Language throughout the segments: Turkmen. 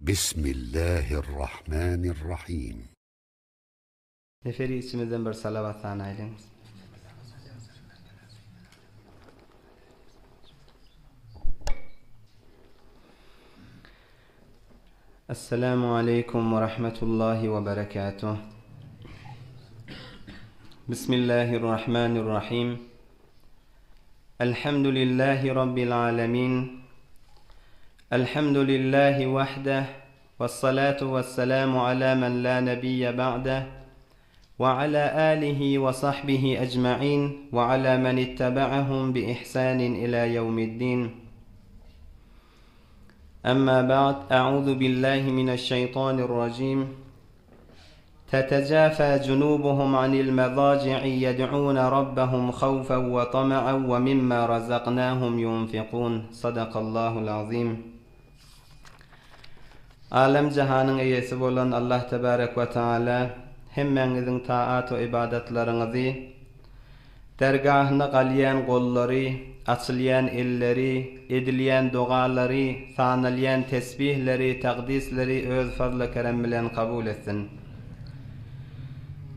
Bismillahirrahmanirrahim. Neferi içimizden bir salawat sanaýlyň. Esselamu aleýkum we rahmetullahi we berekatuh. Bismillahirrahmanirrahim. Elhamdülillahi rabbil alamin. Elhamdülillahi wahdah Wessalatu wesselamu ala men la nebiyye ba'deh we ala alihi we sahbihi ecma'in we ala men ittebe'ehum bi ihsanin ila yevmiddin. Emma ba'd, E'uzu billahi mineşşeytanirracim. Tetecafa cunubuhum anil medaci'i yed'une rabbehum havfen ve tama'en ve mimma razaknahum yunfikun. Sadakallahul azim. Alem-jahanyň eýesi bolan Allah tebarek we taala hemmäňiziň taat we ybadatlaryňyzy, dergahyna galýan gollary, açylýan elleri, edilýän dogalary, sanalýan tesbihleri, takdisleri öz fazly-kerem bilen kabul etsin.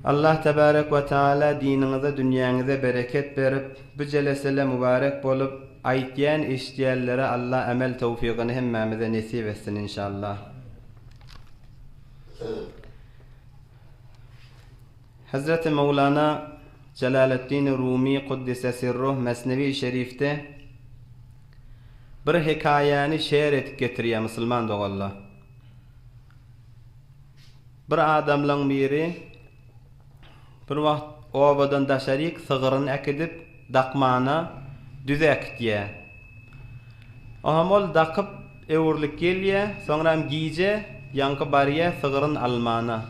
Allah tebarek we taala diniňize, dünýäňize bereket berip, bu jelesele mübarek bolup, Aýtýan eşitýänlere Allah emel towfygyny hemmämize nesip etsin inşallah. Hezreti Mewlana Jelaleddin Rumi Kuddise Sirruh Mesnewi Şerifde bir hekaýany şer edip getirýär musulman doganlar. Bir adamlaň biri Bir wagt obadan daşaryk sygyryny äkidip, dakmana, düze äkitýär. Oňam ol dakyp, öwrülip gelýär, soňram gije ýaňky barýar sygyryny almana.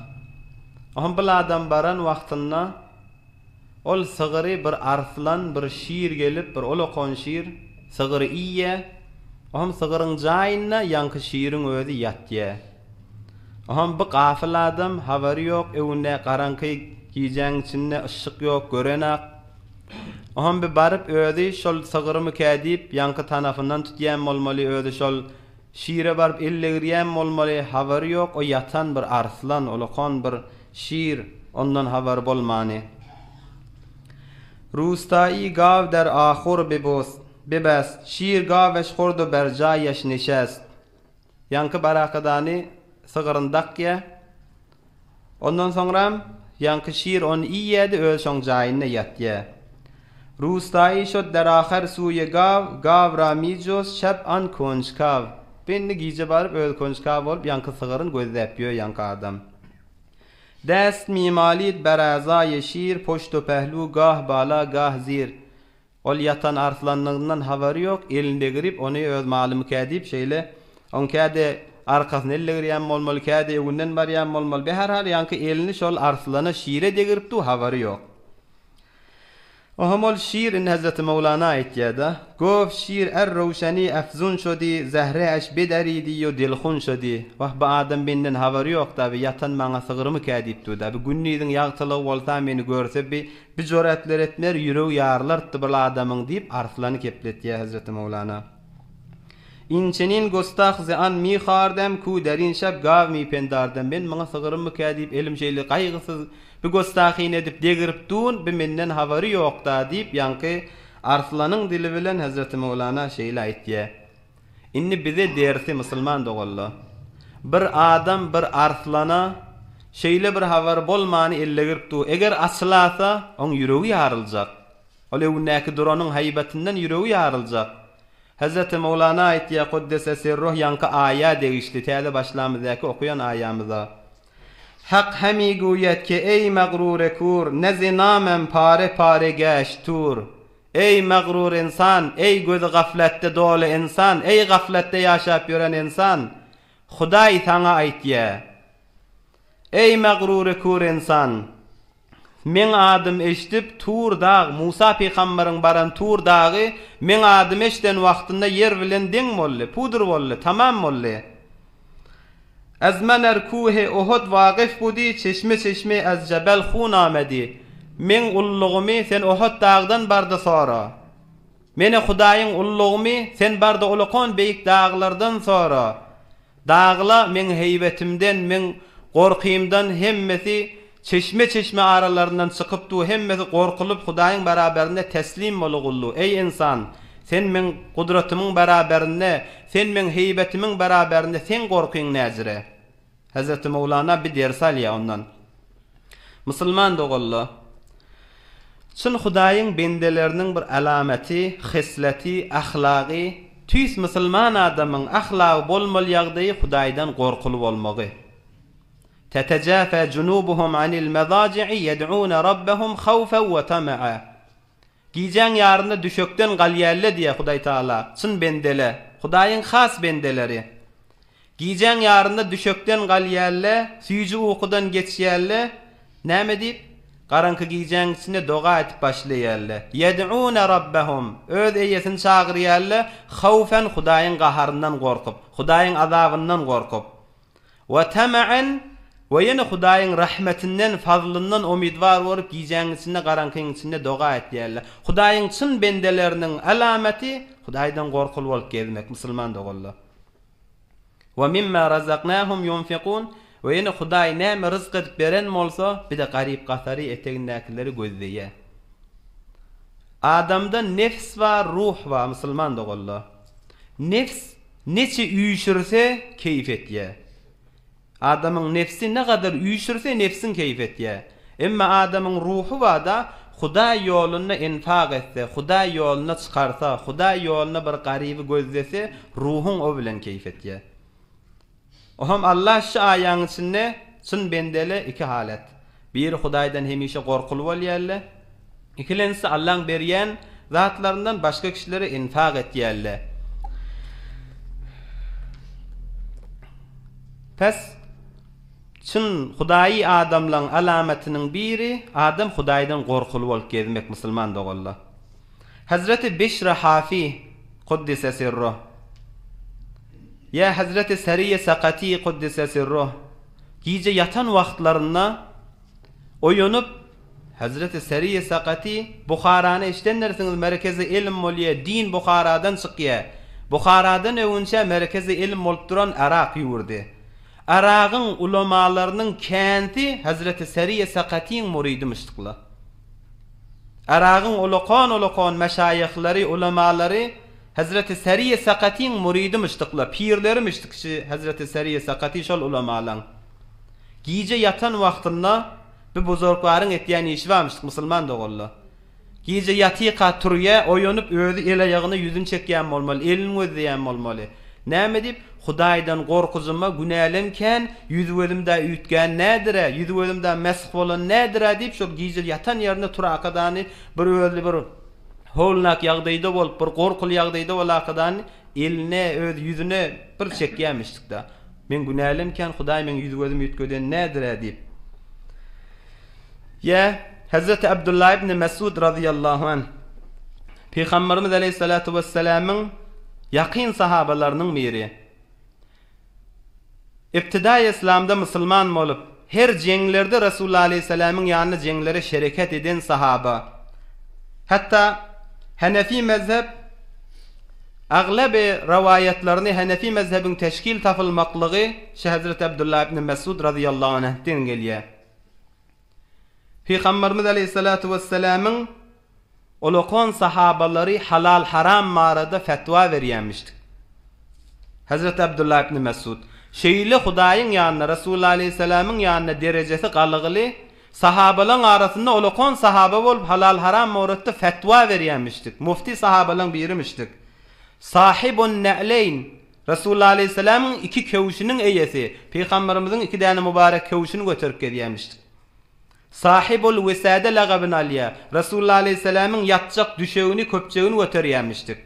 Oňam bil adam baran wagtynda ol sygyry bir arslan, bir şir gelip, bir ulakan şir sygyry iýýär. Oňam sygyryň jaýynda ýaňky şiriň özi ýatýar. Oňam bu gafyl adam, habary ýok, öwünde garaňky gijäň içinde yşyk ýok, görenak. Oňam bi baryp özi şol sygyrmykä diýip, ýaňky tanapyndan tutýan bolmaly, özi şol şire baryp el degirýän bolmaly, habary ýok, o ýatan bir arslan, ulakan bir şir, ondan habary bolmany. Rustaýy gaw der ahur bibus, bibest, şir gaweş hurdu ber jaýeş nişest. Ýaňky barakadany sygyryny dakýa. Ondan soňram ýaňky şir ony iýýädi, özi şoň jaýynda ýatýa. Rustaýy şot deraher suýe gaw, gaw ra mijos şeb an konjkaw. Bu indi gije baryp özi konjkaw bolup ýaňky sygyryny gözläp ýör ýaňky adam. Dest mimalid berazaýe şir poşt u pehlu gah bala gah zir. Ol ýatan arslanlygyndan habary ýok, elini degirip, ony öz malymykä diýip, şeýle, oň käde arkasyna el degirýän bolmaly, käde öňünden barýan bolmaly, beherhal, ýaňky elini şol arslana, şire degirip dur, habary ýok. Oňam ol şir, indi Hezreti Möwlana aýtýar-da, Gof şir er röwşeni efzun şodi, zähre eş bederidi ýo dilhun şodi. Wah, bu adam menden habary ýok-da, bi ýatan maňa sygrymykä diýip dur-da, bi gündiziň ýagtylygy bolsa meni görse, bi Bi jorätler etmer, ýüregi ýarylartdy bir adamyň diýip, Arslany kepletýär Hezreti Möwlana. Inçenin gustah ze an mi hardem, ku derin şeb gaw mi pendardem, Men muňa sygyrymmykä diýip, elim şeýle gaýgysyz bi gustahyny edip degirip dun, bi menden habary ýok-da diýip, ýaňky Arslanyň dili bilen Hezreti Möwlana şeýle aýtýar. Indi bize dersi musulman doganlar. Bir adam bir arslana şeýle bir habar bolmany ellegirip dur. Eger açylasa oň ýüregi ýaryljak. Ol öwündäki duranyň haýbatyndan ýüregi ýaryljak. Hezreti Mowlana aýtýar Kuddese sirruh ýaňky aýa degişli täze başlamyzdaky okuýan aýamyza. Hak hemi güýet ki eý magrure kur ne zinamem pare pare gäş tur. Eý, magrur ynsan, eý, gözi gaflatda doly ynsan, eý, gaflatda ýaşap ýören ynsan, Hudaý saňa aýtýa. Eý, magrury kür ynsan, Meň adym eşdip, Tur dag, Musa pygambaryň baran Tur dagy Meň adymy eşden wagtynda ýer bilen deň boldy, pudr boldy, tamam boldy. Az men er kuhe Uhud wagyf budi, çeşme çeşme az jebel hun amedi. Meň ullugymy sen Uhud dagdan barda sora. Meni Hudaýyň ullugymy sen barda ulakan beýik daglardan sora. Dagla meň heýbetimden, meň gorkymdan hemmesi çeşme-çeşme aralaryndan çykyp dur, hemmesi gorkulyp Hudaýyň beraberinde teslim bolugullu. Eý ynsan! Sen meň gudratymyň beraberinde, sen meň heýbetimiň beraberinde seň gorkyň näjire? Hezreti Mowlana bir ders alýar ondan. Musulman doganlar! Çyn Hudaýyň bendeleriniň bir alamaty, hysleti, ahlagy, tüýs musulman adamyň ahlagy bolmaly ýagdaýy Hudaýdan gorkuly bolmagy. Tetejafa junubuhum anil mezaji'i ýed'une rabbahum hawfen we tama'a. Gijäň ýarynda düşekden galýalle diýýär Hudaý Tagala, çyn bendele, Hudaýyň has bendeleri. Gijäň ýarynda düşekden galýalle, süýji ukudan geçýälle, näme diýip? Garaňky gijäň içinde doga edip başlaýalle. Ýed'une rabbehum, öz eýesini çagyrýalle, hawfen Hudaýyň gaharyndan gorkup, Hudaýyň azabyndan gorkup. We tama'an, we ýene Hudaýyň rahmetinden, fazlyndan umydwar bolup gijäň içinde, garaňkyň içinde doga etýärler. Hudaýyň çyn bendeleriniň alamaty, Hudaýdan gorkuly bolup gezmek, musulman doganlar. We mimma razaknahum ýunfikun, we ýene Hudaý näme ryzk edip beren bolsa, bir-de garyp-gasary etegindäkileri gözleýär. Adamda nefs bar, ruh bar, musulman doganlar. Nefs Neçe üýşürse, keýp etýär. Adamyň nebsi ne gadar üýşürse, nebsiň keýp etýär. Emma adamyň ruhy bar-da, Hudaý ýolunda infak etse, Hudaý ýoluna çykarsa, Hudaý ýoluna bir garyby gözlese, ruhuň o bilen keýp etýär. Ohem Allah şu aýaň içinde çyn bendele iki halat. Biri Hudaýdan hemişe gorkuly bolýarlar. Ikilenjisi Allaň berýän zatlaryndan başga kişilere infak etýärler. Pes, çyn Hudaýy adamlaň alamatynyň biri adam Hudaýdan gorkuly bolup gezmek musulman doganlar. Hezreti Bişr Hafi, Kuddise sirruh, ýa Hezreti Seriýe Sakati, Kuddise sirruh, gije ýatan wagtlarynda oýanyp, Hezreti Seriýe Sakati, Buharany eşidendirsiňiz, merkezi ylym bolýa, din Buharadan çykýa. Buharadan öwünçä merkezi ylym bolup duran Yrak ýurdy. Yragyň ulamalarynyň känsi Hezreti Seriýe Sakatiň müridimyşdyklar. Yragyň ulakan-ulakan meşaýyhlary, ulamalary Hezreti Seriýe Sakatyň müridimyşdyklar, pirlerimyşdyk şi Hezreti Seriýe Sakaty şol ulamalaň. Gije ýatan wagtynda bi buzurgwaryň etýän işi barmyşdyk musulman doganlar. Gije ýatyka turýa, oýanyp özi el-aýagyna ýüzüni çekýän bolmaly, elini gözleýän bolmaly. Näme diýip, Hudaýdan gorkujyma günälem kän, ýüz-gözüm-dä üýtgän nädir-ä, ýüz-gözüm-dä mesh bolan nädir-ä diýip, şol gije ýatan ýerinde turakadany bir özli bir howlnak ýagdaýda bolup, bir gorkuly ýagdaýda bolakadany eline, öz ýüzüne bir çekýämişdik-dä. Meň günälem kän, Hudaý meň ýüz-gözüm üýtgeden nädir-ä diýip. Ýa, Hezreti Abdullah ibn Mesud razyýallahu anh, Pygamberimiz aleýhissalatu wessalamyň ýakyn sahabalarynyň biri. Ibtidaýy yslamda musulman bolup, her jeňlerde Resulullah aleýhissalamyň ýanynda jeňlere şereket eden sahaba. Hatda Hanefi mezhep aglaby rowaýatlaryny Hanefi mezhebiň teşkil tapylmaklygy şu Hezreti Abdullah ibn Mesud razyýallahu anhden gelýär. Pygamberimiz aleýhissalatu wessalamyň Olakan sahabalary halal-haram barada fetwa berýänmişdik. Hezreti Abdullah ibn Mesud, Şeýle Hudaýyň ýanynda, Resulullah aleýhissalamyň ýanynda derejesi galygyly, sahabalaň arasynda olakan sahaba bolup halal-haram boratda fetwa berýänmişdik. Mufti sahabalaň birimişdik. Sahibun-ne'leýn, Resulullah aleýhissalamyň iki köwşüniň eýesi, Pygamberimiziň iki däne mübarek köwşüni göterip gezýänmişdik. Sahibul Wisade lagabyny alýar. Resulullah aleýhissalamyň ýatjak düşegini, köpjegini göterýärmişdik.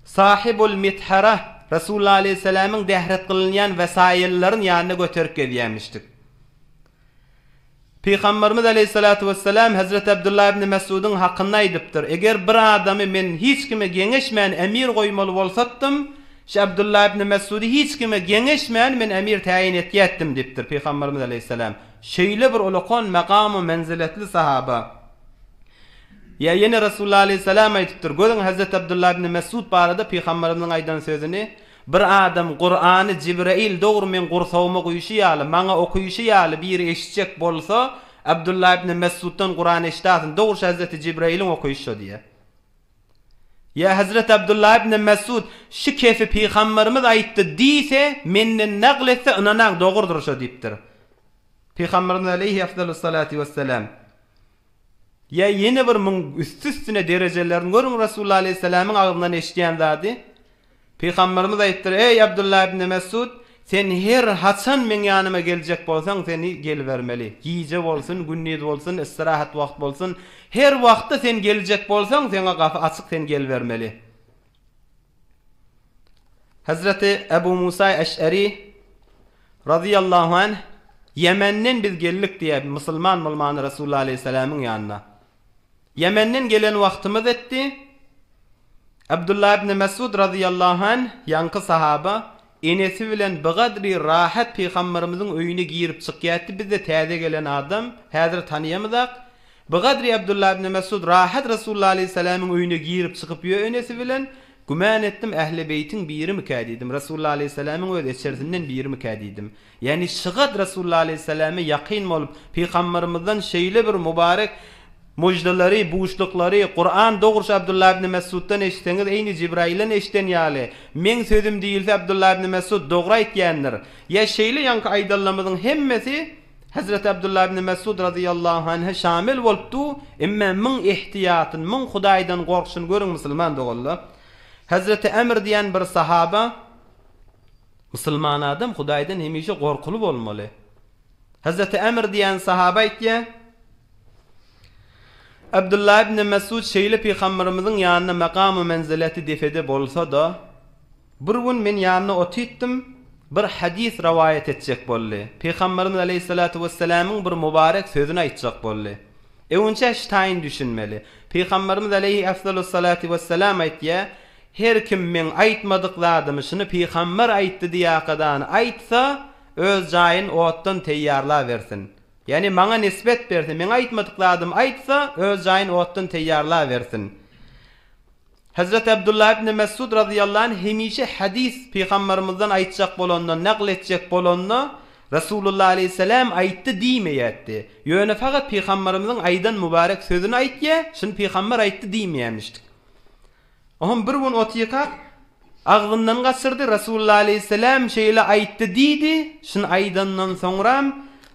Sahibul Mithara, Resulullah aleýhissalamyň dähret kylynýan wesaýyllaryny ýanynda göterip gezýärmişdik. Pygamberimiz aleýhissalatu wessalam Hezreti Abdullah ibn Mes'udyň hakynda aýdypdyr, Eger bir adamy men hiç kime geňeşmän emir goýmaly bolsatdym, şu Abdullah ibn Mes'udy hiç kime geňeşmän men emir täýin etýätdim diýipdir Pygamberimiz aleýhissalam. Şeýle bir ulakan makam-u menziletli sahaba. Ýa ýene Resulullah aleýhissalam aýdypdyr, Görüň Hezreti Abdullah ibn Mesud barada Pygamberimiziň aýdan sözüni, Bir adam Kurany Jibrail dogry meň gursagyma guýşy ýaly, maňa okyşy ýaly biri eşitjek bolsa, Abdullah ibn Mesuddan Kuran eşidasyn, dogry şu Hezreti Jibrailiň okyşy şo diýýär. Ýa Hezreti Abdullah ibn Mesud şu kefi pygamberimiz aýtdy diýse, menden nagl etse ynanaň dogrudyr şo diýipdir. Pygamberimiz aleýhi afdalus-salatu wesselam. Ýa ýene bir muň üsti-üstüne derejelerini görüň Resulullah aleýhissalamyň agzyndan eşidýän zady. Pygamberimiz aýtdyr, Eý, Abdullah ibn Mesud, sen her haçan meň ýanyma geljek bolsaň, seni gelibermeli. Gije bolsun, gündiz bolsun, istirahat wagt bolsun, her wagtda sen geljek bolsaň, seňe gapy açyk, sen gelibermeli. Hezreti Ebu Musa Eş'eri razyýallahu anh Ýemenden biz geldik diýýär, musulman bolmany Resulullah aleýhissalamyň ýanyna. Ýemenden gelen wagtymyz etdi. Abdullah ibn Mesud razyýallahu anh, ýaňky sahaba, enesi bilen bigadri rahat pygamberimiziň öýüne girip çykýardy, biz-de täze gelen adam, häzir tanyýamyzak. Bigadri Abdullah ibn Mesud rahat Resulullah aleýhissalamyň öýüne girip çykyp ýö enesi bilen, gümän etdim ähli beýtiň birimikä diýdim, Resulullah aleýhissalamyň öz eçersinden birimikä diýdim. Ýagny şygat Resulullah aleýhissalama ýakyn bolup, pygamberymyzdan şeýle bir mübarek muždalary, buşluklary, Kuran dogruş Abdullah ibn Mesuddan eşitseňiz eýni Jibrailden eşiden ýaly, meň sözüm diýilse Abdullah ibn Mesud dogry aýtýandyr. Ýa şeýle ýaňky aýdanlarymyzyň hemmesi Hezreti Abdullah ibn Mesud razyýallahu anhe şamil bolupdy, emme muň ihtiýatyny, muň Hudaýdan gorkuşyny görüň musulman doganlar. Hezreti Emr diýen bir sahaba, Musulman adam Hudaýdan hemişe gorkuly bolmaly. Hezreti Emr diýen sahaba aýtýar, Abdullah ibn Mesud şeýle pygamberimiziň ýanynda makamy menzileti defede bolsa-da, bir gün men ýanynda otytdym, bir hadys rowaýat etjek boldy. Pygamberimiz aleýhissalatu wessalamyň bir mübarek sözüni aýtjak boldy. Öwünçä şu taýyn düşünmeli. Pygamberimiz aleýhi afdalussalatu wessalam aýtýar, Her kim meň aýtmadyk zadymy şuny pygamber aýtdy diýakadany aýtsa, öz jaýyny otdan teýýarlabersin. Ýagny maňa nisbet berse, meň aýtmadyk zadymy aýtsa, öz jaýyny otdan teýýarlabersin. Hezreti Abdullah ibn Mesud razyýallahu anh hemişe hadys pygamberimizden aýtjak bolanda, nagl etjek bolanda, Resulullah aleýhissalam aýtdy diýmeýärdi. Ýöne fakat pygamberimiziň aýdan mübarek sözüni aýtýar, şuny pygamber aýtdy diýmeýärmişdik. Oňam bir gün otyrkak, agzyndan gaçyrdy, Resulullah aleýhisselam şeýle aýtdy diýdi, şuny aýdandan soňram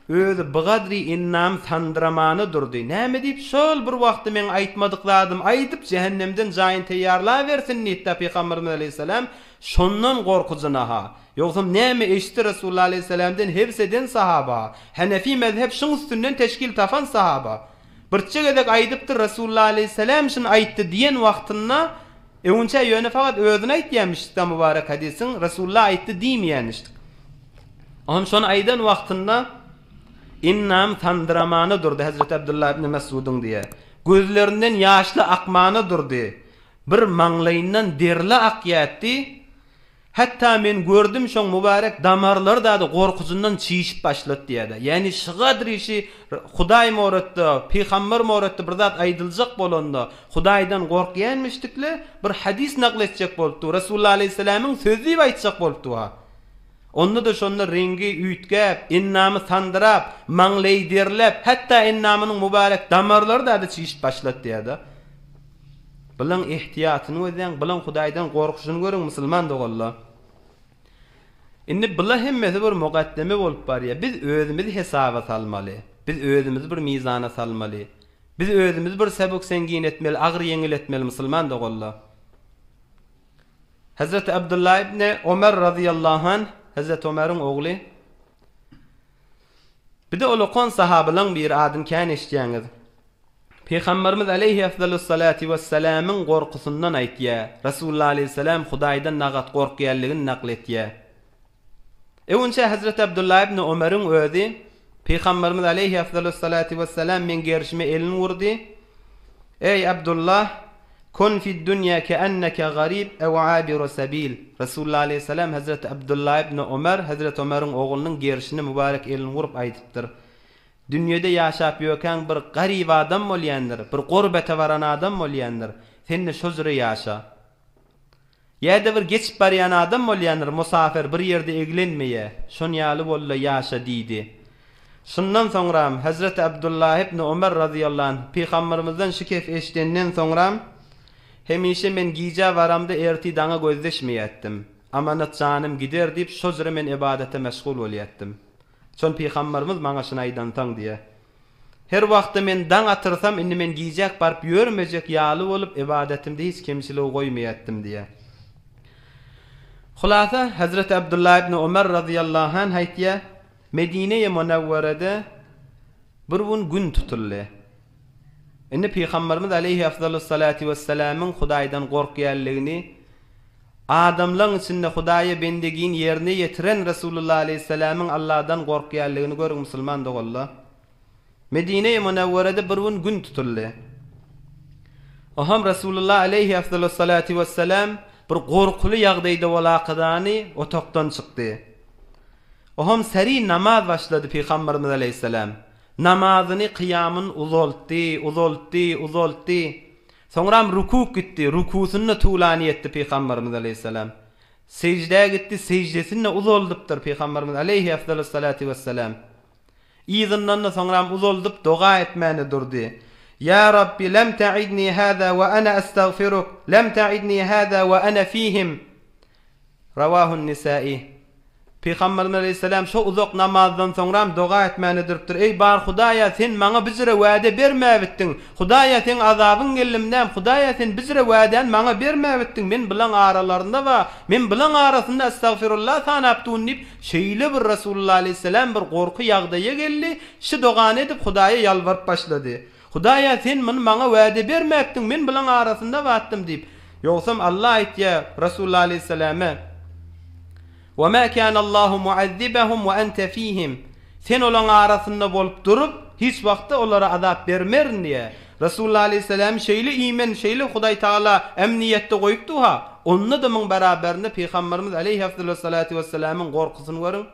özi bigadry ennam sandyramana durdy. Näme diýip, şol bir wagtda meň aýtmadyk zadymy aýdyp, jähennemden jaýyny teýýarlabersin diýipdi Pygamberimiz aleýhisselam, şondan gorkujyna-ha. Ýogsam näme eşitdi Resulullah aleýhisselamdan hebs eden sahaba, Hanefi mezhep şuň üstünden teşkil tapan sahaba. Birçe gezek aýdypdyr Resulullah aleýhissalam şuny aýtdy diýen wagtynda öwünçä ýöne fakat özüni aýtýamişdik-da mübarek hadysyň Resulullah aýtdy diýmeýänmişdik. Oňam şony aýdan wagtynda Innam sandyramana durdy Hezreti Abdullah ibn Mes'udyň diýe. Gözlerinden ýaşly akmana durdy. Bir maňlaýyndan derli akýatdy. Hatda men gördüm şoň mübarek damarlary dady gorkujyndan çişip başlady diýýärdi. Ýagny şyga dirişi Hudaý moretde, pygamber moretde bir zat aýdyljak bolanda Hudaýdan gorkýanmişdikle bir hadys nakl etjek bolupdy. Resulullah aleýhissalamyň sözi diýip aýtjak bolupdy ha. Onda-da şonda reňgi üýtgäp, endamy sandyrap, maňlaýy derläp, hatda endamynyň mübarek damarlary dady çişip başlady diýýärdi. Bylaň ehtiýatyny gözläň, bylaň Hudaýdan gorkuşyny görüň musulman doganlar. Indi bula hemmesi bir mugaddeme bolup barýar. Biz özümizi hesaba salmaly. Biz özümizi bir mizana salmaly. Biz özümizi bir säbük-sengin etmeli, agyr-ýeňil etmeli musulman doganlar. Hezreti Abdullah ibn Omer razyýallahu anh, Hezreti Omeriň ogly. Bir-de ol okan sahabalaň biri adyny kän eşidýäňiz. Pygamberimiz aleýhi efdalus-salati wes-selamyň gorkusyndan aýtýar. Resulullah aleýhissalam Hudaýdan nagat gorkýanlygyny nakl etýär. Öwünçä Hezreti Abdullah ibn Omeriň özi Pygamberimiz aleýhi efdalus-salati wes-selam meň gerşime elini urdy. Eý Abdullah, kun fid-dunýa keenneke garib ew abiru sabil. Resulullah aleýhissalam Hezreti Abdullah ibn Omer, Hezreti Omeriň oglunyň gerşine mübarek elini urup aýdypdyr. Dünýede ýaşap ýökäň bir garyp adam bolýandyr, bir gurbete baran adam bolýandyr. Sen-de şo jüre ýaşa. Ýa-da bir geçip barýan adam bolýandyr, musafir, bir ýerde eglenmeýä, şon ýaly bol-da ýaşa diýdi. Şundan soňram Hezreti Abdullah ibn Omar razyýallahu anh Pygamberymyzdan şu kef eşidenden soňram, Hemişe men gijä baramda ertir daňa gözleşmeýätdim. Amanat janym gider diýip şo jyra men ybadata meşgul bolýatdym. Şon Pygamberimiz maňa şuny aýdansoň diýýär. Her wagtda men daň atyrsam indi men gijäk baryp ýörmejek ýaly bolup ybadatymda hiç kemçiligi goýmaýatdym diýýär. Hulasa Hezreti Abdullah ibn Omar razyýallahu anh aýtýar, Medine-i Munawwerede bir gün gün tutuldy. Indi Pygamberimiz aleýhi afzalus-salati wessalamyň Hudaýdan gorkýanlygyny, adamlaň içinde Hudaýa bendegiň ýerine ýetiren Resulullah aleýhissalamyň Allahdan gorkýanlygyny görüň musulman doganlar. Medine-i Munawwerede bir gün gün tutuldy. Oham Resulullah aleýhi afzalus-salati wessalam bir gorkuly ýagdaýda bolakadany otagdan çykdy. Oham seri namaz başlady Pygamberimiz aleýhissalam. Namazyny, kyýamyny uzaltdy, uzaltdy, uzaltdy. Soňram rukuk gitdi, rukusyny-da tulany etdi Pygamberimiz aleýhissalam. Seždä gitdi, seždesini-de uzaldypdyr Pygamberimiz aleýhi efdalus-salatu wessalam. Yzyndan-da soňram uzaldyp doga etmäne durdy. Ýa Rabbi lem ta'idni hâzâ we ene estagfiruk, lem ta'idni hâzâ we ene fihim. Rawahun-Nisai. Pygamberimiz aleýhissalam şo uzak namazdan soňram doga etmäne durupdyr, Eý bar Hudaýa sen maňa bijire wäde bermäbitdiň, Hudaýa seň azabyň geldim näm, Hudaýa sen bijire wädäni maňa bermäbitdiň, men bylaň aralarynda ba, men bylaň arasynda estagfirullah sanap dun diýip, şeýle bir Resulullah aleýhissalam bir gorky ýagdaýa geldi, şi dogany edip Hudaýa ýalbaryp başlady. Hudaýa sen muny maňa wäde bermäpdiň, men bulaň arasynda batdym diýip. Ýogsam Allah aýtýar Resulullah aleýhissalama, Wa ma kanallahu muazzibahum wa ente fihim. Sen olaň arasynda bolup durup, hiç wagtda olara azap bermerin diýýär. Resulullah aleýhissalamy şeýle iýmen, şeýle Hudaý Tagala emniýetde goýupdy-ha, onda-da muň beraberinde Pygamberimiz aleýhi wessalamyň gorkusyny görüň.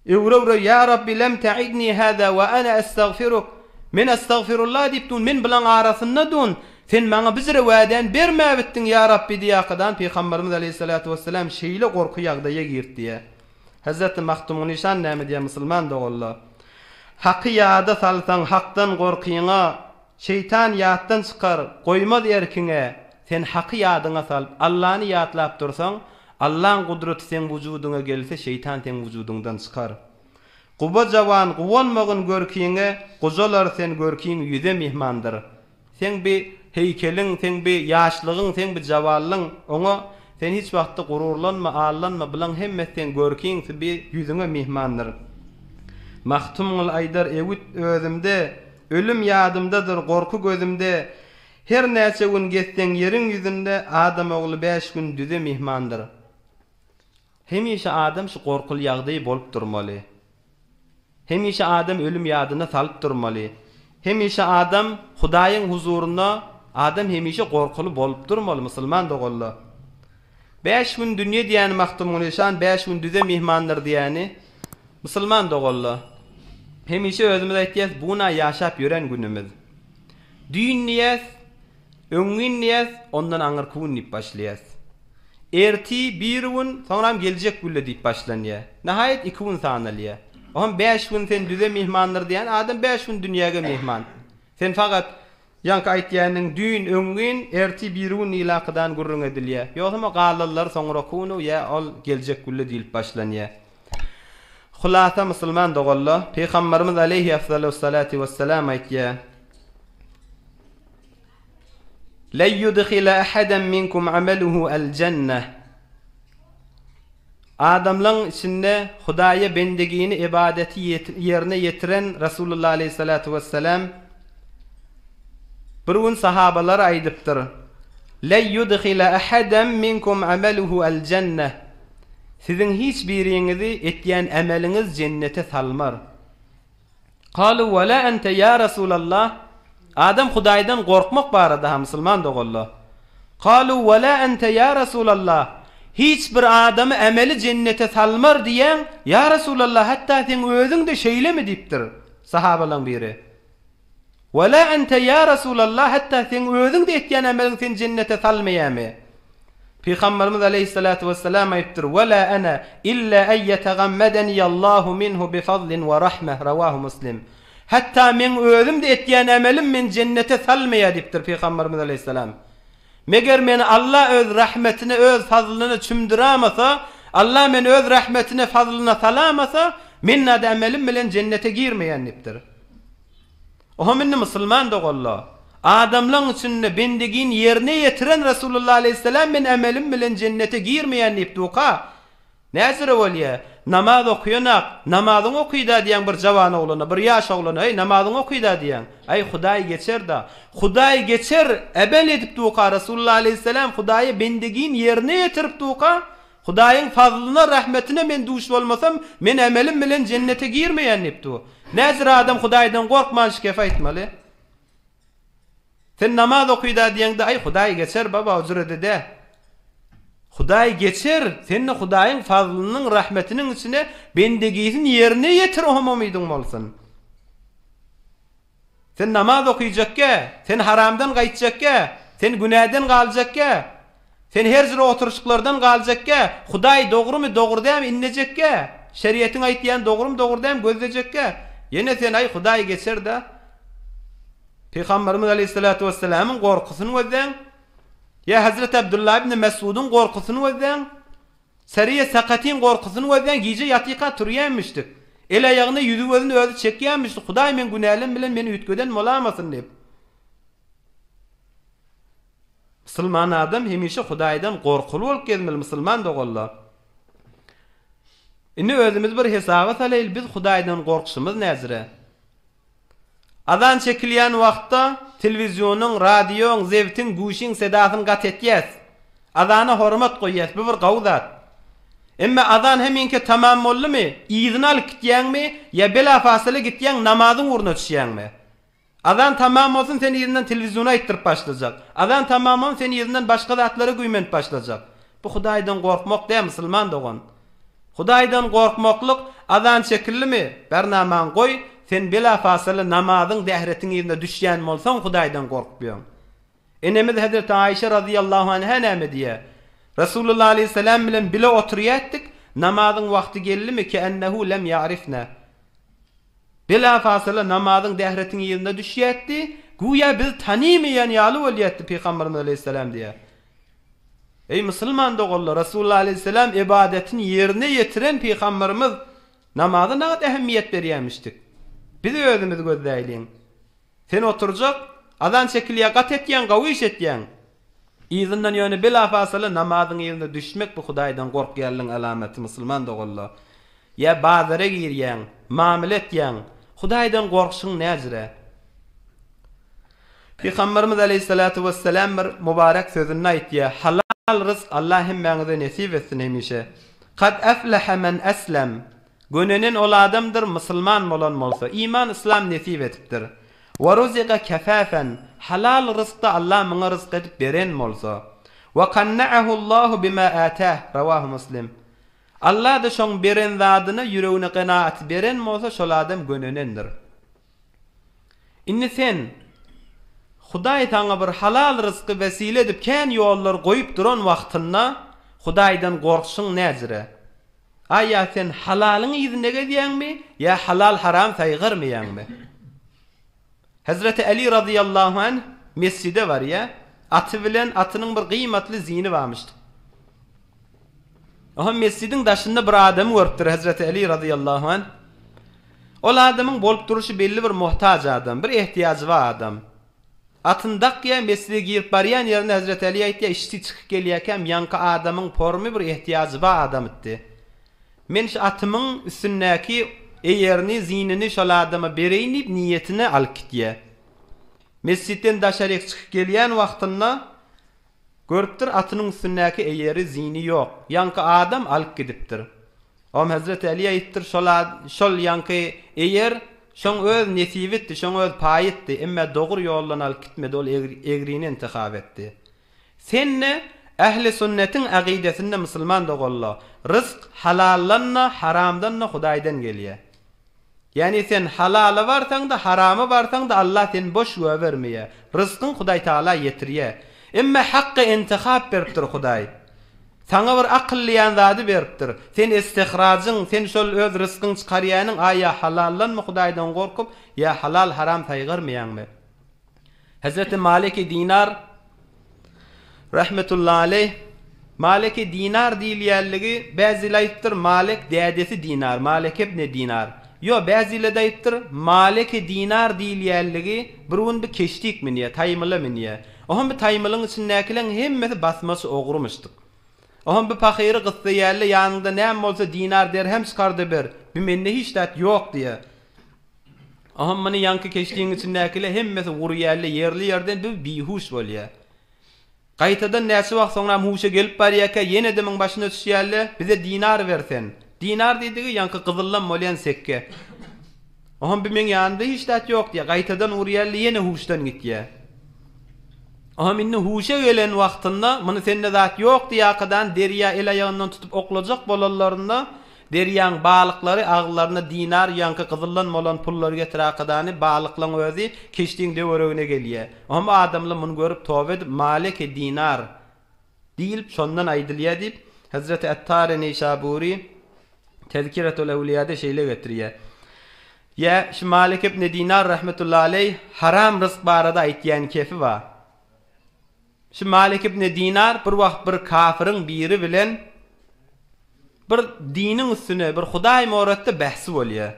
Öwre-öwre Ýa Rabbi lem ta'idni hâzâ we ene estagfiruk, Men estagfirullah diýip dun, men bulaň arasynda dun, Sen maňa bizre wädäni bermäbitdiň Ýa Rabbi diýakadan Pygamberimiz aleýhissalatu wessalam şeýle gorky ýagdaýa girdi diýýär. Hezreti Magtymguly şan näme diýýär musulman doganlar? Haky ýada salsaň Hakdan gorkyňa, şeýtan ýatdan çykar, goýmaz erkiňe, sen Haky ýadyňa salyp, Allany ýatlap dursaň, Allaň gudraty seň wujudyňa gelse şeýtan seň wujudyňdan çykar. Guba jawan guwanmagyn görkiňe gujalar sen görkiň ýüze myhmandyr. Seň bi heýkeliň seň bi ýaşlygyň seň bi jawanlyň oňa sen hiç wagtda gururlanma allanma bulaň hemmesi seň görkiň bi ýüzüňe myhmandyr. Magtymguly aýdar ewüt özümde ölüm ýadymdadyr gorky gözümde Her näçe gün gezseň ýeriň ýüzünde, adam ogly bäş gün düze myhmandyr. Hemişe adam şu gorkuly ýagdaý bolup durmaly. Hemişe adam ölüm ýadyna salyp durmaly. Hemişe adam Hudaýyň huzurynda adam hemişe gorkuly bolup durmaly musulman doganlar. Bäş gün dünýe diýýäni Magtymguly şan bäş gün düze myhmandyr diýýäni musulman doganlar. Hemişe özümiz aýtýas bu-na ýaşap ýören günümiz. Düýn diýýäs, öňňin diýýäs, ondan aňyrky gün diýip başlaýas. Erti, birigün, soňram geljek günle diýip başlanýar. Nahaýat iki gün sanalýar. Oňam bäş gün sen düze myhmandyr diýýän adam bäş gün dünýäge myhman. Sen fakat ýaňky aýtýanyň düýn, öňňin, erti, birigün diýlakydan gürrüň edilýär. Ýogsam o galanlary soňraky güni ýa ol geljek günle diýlip başlanýar. Hulasa musulman doganlar, Pygamberimiz aleýhi afzalus-salati wessalam aýtýar, Len yudhila ahadan minkum amaluhu al-jenneh. Adamlaň içinde Hudaýa bendigini ibadeti ýerine ýetiren Rasulullah aleýhissalatu wessalam bir gün sahabalara aýdypdyr, Len yudhila ahadan minkum amaluhu al-jenneh. Siziň hiç biriňizi etýän emeliňiz jennete salmar. Kalu we la ente ýa Resulallah, Adam Hudaýdan gorkmak barada-ha musulman doganlar. Kalu we la ente ýa Resulallah, Hiç bir adamy emeli jennete salmar diýýäň, ýa Resulallah hatda seň özüň-de şeýlemi diýipdir sahabalaň biri. We la ente ýa Resulallah, hatda seň özüň-de etýän emeliň seni jennete salmaýamy? Pygamberimiz aleýhissalatu wessalam aýypdyr, Ve la ene illa en ýetegammedeniyallahu minhu bi fazlin we rahmeh, Rawahu Muslim. Hatda meň özüm-de etýän emelim meni jennete salmaýar diýipdir Pygamberimiz aleýhissalam. Meger meni Alla öz rahmetine, öz fazlyna çümdüramasa, Alla meni öz rahmetine, fazlyna salamasa, men nada emelim bilen jennete girmeýän diýipdir. Oham indi musulman doganlar, adamlaň içinde bendigini ýerine ýetiren Resulullah aleýhissalam men emelim bilen jennete girmeýän diýip duka, näjüre bolýa? Namaz okaýanak, namazyňy okyda diýýäň bir jawan oglana, bir ýaş oglana, eý namazyňy okyda diýýäň. Aý Hudaý geçer-da. Hudaý geçer emel edip duka Resulullah aleýhissalam Hudaýa bendigini ýerine ýetirip duka, Hudaýyň fazlyna, rahmetine men duş bolmasam, men emelim bilen jennete girmeýän diýip dur. Näjür adam Hudaýdan gorkman şu gepi aýtmaly? Sen namaz okyda diýeňde, aý Hudaý geçer baba, ujur ede-dä. Hudaý geçer, sen-de Hudaýyň fazlynyň, rahmetiniň içine bendegisini ýerine ýetir ohm umydyň bolsun. Sen namaz okyjakkä, sen haramdan gaýtjakkä, sen günäden galjakkä, sen her jyr oturyşyklardan galjakkä, Hudaý dogrumy, dogry dämi inlejekkä, şeriatyň aýtýany dogrumy, dogry dämi gözlejekkä, ýene sen aý Hudaý geçer-dä. Pygamberimiz aleýhissalatu wessalamyň gorkusyny gözläň, ýa Hezreti Abdullah ibn Mes'udyň gorkusyny gözläň. Seriýe sakatyň gorkusyny gözlän gije ýatyka turýanmyşdyk. El-aýagyny, ýüzi-gözüni özi çekýänmişdi, Hudaý meň günälem bilen meni üýtgeden bolamasyn diýip. Musulman adam hemişe Hudaýdan gorkuly bolup gezmeli musulman doganlar. Indi özümizi bir hesaba salaýly biz Hudaýdan gorkuşymyz näzire? Azan çekilýän wagtda telewizionyň, radioň, zebtiň, guşyň sedasyny gat etýäs. Azana hormat goýýas, bu bir gowy zat. Emme azan heminki tamam boldumy, yzyny alyp gitýäňmi ýa bela-fasyla gitýäň namazyň ugruna düşýäňmi? Azan tamam bolsun sen yzyndan telewiziony aýtdyryp başlajak. Azan tamam bolsun sen yzyndan başga zatlara güýmenip başlajak. Bu Hudaýdan gorkmak däl musulman dogan. Hudaýdan gorkmaklyk azan çekildimi, bernamaňy goý, sen bela-fasyly namazyň dähretiň yzyna düşýän bolsaň Hudaýdan gorkup ýöň. Enemiz hezreti Aişe razyýallahu anha näme diýýär? Resulullah aleýhissalam bilen bile oturýardyk, namazyň wagty geldimi, ke'ennehu lem ýa'rifna. Bela-fasyly namazyň dähretiň yzyna düşýärdi, güýä bizi tanymaýan ýaly bolýardy Pygamberimiz aleýhissalam diýýär. Eý musulman doganlar, Resulullah aleýhissalam ybadatyn ýerine ýetiren pygamberimiz namaza nagt ähmiýet berýämişdik. Biz özümizi gözläýliň. Sen oturjak, azan çekilýär gat etýäň, gawy iş etýäň. Yzyndan ýöne bela-fasyla namazyň yzyna düşmek bu Hudaýdan gorkýanlygyň alamaty musulman doganlar. Ýa bazara girýäň, mamyla etýäň, Hudaýdan gorkşuň näjire? Pygamberimiz aleýhissalatu wessalam bir mübarek sözünde aýtýar, Halal ryzk Allah hemmäňize nesip etsin hemişe. Kad eflehe men eslem, Gönenen ol adamdyr, musulman bolan bolsa, iman yslam nesip etipdir. We ruziga kefafen, Halal ryzkda Allah muňa ryzk edip beren bolsa. We kanna'ahu Allahu bima atah, Rawahu Muslim. Allah-da şoň beren zadyna ýüregine kenaat beren bolsa şol adam gönenendir. Indi sen, Hudaý saňa bir halal ryzky wesile edip kän ýollar goýup duran wagtynda Hudaýdan gorkşuň näjire? A ýa sen halalyň yzynda gezýäňmi, ýa halal-haram saýgarmaýaňmy? Hezreti Äli razyýallahu anh mesjide barýar, aty bilen atynyň bir gyýmatly zini barmyşdyk. Oha mesjidiň daşynda bir adamy görüpdir Hezreti Äli razyýallahu anh. Ol adamyň bolup duruşy belli bir muhtaç adam, bir ehtiýajy bar adam. Atyny dakýar, mesjide girip barýan ýerinde Hezreti Äli aýtýar, işdi çykyp gelýärkäm ýaňky adamyň formy bir ehtiýajy bar adamytdy. Men şu atymyň üstündäki eýerini, zinini şol adama bereýin diýip niýetine alyp gitýär. Mesjitden daşaryk çykyp gelýän wagtynda Görüpdir, atynyň üstündäki eýeri, zini ýok. Ýaňky adam alyp gidipdir. Oňa Hezreti Äli aýypdyr, şol şol ýaňky eýer şoň öz nesibitdi, şoň öz paýytdy, emme dogry ýoldan alyp gitmedi, ol egrini intihap etdi. Sen-de ähli sünnetiň agydesinde musulman doganla, ryzk halaldan-da, haramdan-da Hudaýdan gelýär. Ýagny sen halala barsaň-da, harama barsaň-da Allah seni boş göbermeýär. Ryzkyň Hudaý Tagala ýetirýär. Emma hakka intihap beripdir Hudaý. Saňa bir akyl diýen zady beripdir. Sen istihrajyň, sen şol öz ryskyň çykarýanyň a ýa halaldanmy Hudaýdan gorkup, ýa halal haram saýgarmaýaňmy? Hezreti Maliki Dinar rahmetullahi aleýh Maliki Dinar diýilýänligi bäzile aýdypdyr, Malik dädesi Dinar, Malik ibni Dinar. Ýo, bäzile-de aýdypdyr, Maliki Dinar diýilýänligi bir gün bir keşdik münýär, taýmyla münýär. Ohm bi taýmylyň içindäkileň hemmesi basmaçy ogrumyşdyk. Ohm bi pahyry gyssaýaly ýanyňda näme bolsa dinar derhem çykar-da ber, bi mende hiç zat ýok diýýär. Ohm muny ýaňky keşdiň içindäkile hemmesi gurýaly ýerli-ýerden bi bihuş bolýar. Gaýtadan näçe wagt soňram huşa gelip barýarka ýene-de muň başyna düşýärle, bize dinar ber sen. Dinar diýdigi ýaňky gyzyldan bolýan sekge. Ohm bi meň ýanymda hiç zat ýok diýýär. Gaýtadan urýarle ýene huşdan gitýär. Ohm indi huşa gelen wagtynda muny sende zat ýok diýýärkadan derýa el-aýagyndan tutup oklajak bolanlarynda Derýaň balyklary agyzlaryna dinar ýaňky gyzyldan bolan pullary getirakadany balyklaň özi keşdiň döweregine gelýä. Ohm adamla muny görüp toba edip maleki dinar diýilip şondan aýdylýa diýip Hezreti Attary Neýşabury Tezkiretul Ewliýada şeýle getirýä. Ýa şu Malik ibn Dinar rahmetullahi aleýh haram ryzk barada aýtýan kefi bar. Şu Malik ibn Dinar bir wagt bir kafyryň biri bilen bir diniň üstüne, bir Hudaý moratda bähsi bolýar.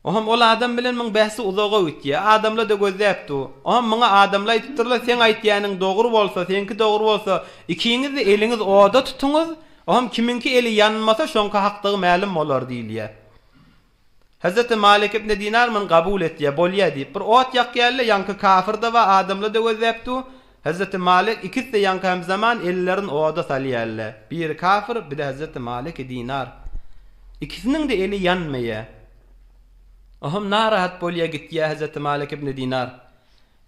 Oham ol adam bilen muň bähsi uzaga gitýär. Adamlar-da gözläp dur. Oham muňa adamlar aýdypdyrlar, seň aýtýanyň dogry bolsa, seňki dogry bolsa, ikiňiz-de eliňiz oda tutuňyz, oham kimiňki eli ýanmasa, şoňky hakdygy mälim bolar diýilýär. Hezreti Malik ibn Dinar muny gabul etýär, Bolýa diýip, bir ot ýakýarlar, ýaňky kafir-da bar, adamlar-da gözläp dur. Hezreti Malik ikisi-de ýaňky hemzaman ellerini oda salýarlar. Biri kafir, biri hezreti Malik Dinar. Ikisiniň-de eli ýanmaýar. Oham narahat bolýar, gitýär hezreti Malik ibn Dinar.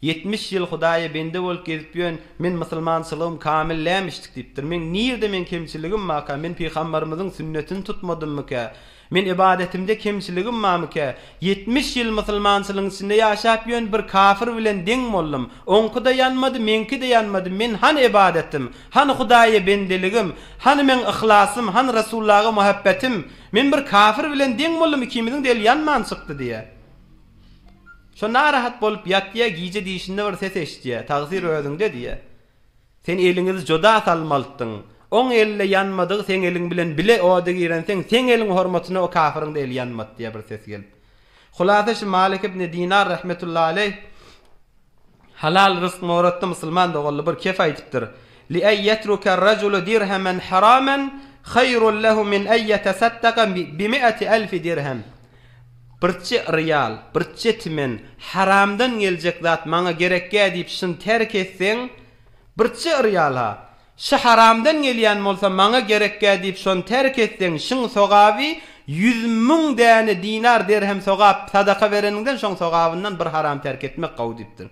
70 ýyl Hudaýa bende bolup gezip ýön, men musulmançylygym kamil dämişdik diýipdir. Meň nirde meň kemçiligim barka, men pygambarymyzyň sünnetini tutmadymmykä? Men ybadetimde kemçiligim barmykä? 70 ýyl musulmançylygyň içinde ýaşap ýön bir kafir bilen deň boldum. Oňky-da ýanmady, meňki-de ýanmady. Men hany ybadetim? Hany Hudaýa bendeligim? Hany meň yhlasym? Hany Resullaga muhebbetim? Men bir kafir bilen deň boldum, ikimiziň-de eli ýanman çykdy diýýär. Şo narahat bolup ýatýa, gije dişinde bir ses eşidýä, Tagsyr özüňde diýýä. Sen eliňizi joda salmalytdyň. Oň elinde ýanmadygy seň eliň bilen bile oda girenseň, seň eliň hormatyna o kafyryň-da eli ýanmady diýýä bir ses gelip. Hulasa şu Malik ibn Dinar rahmetullahi aleýh halal ryzk moratda musulman doganly bir kef aýdypdyr. Li en ýetruke rajulu dirhemen haramen haýrun lehu min en ýetesaddaka bi mi'ati elfi dirhem. Birçe ryýal, birçe timen haramdan geljek zat maňa gerekgä diýip şuny terk etseň, birçe ryýal-ha, şy haramdan gelýän bolsa maňa gerekgä diýip şony terk etseň, şyň sogaby 100.000 däne dinar derhem sogap sadaka bereniňden şoň sogabyndan bir haram terk etmek gowy diýipdir.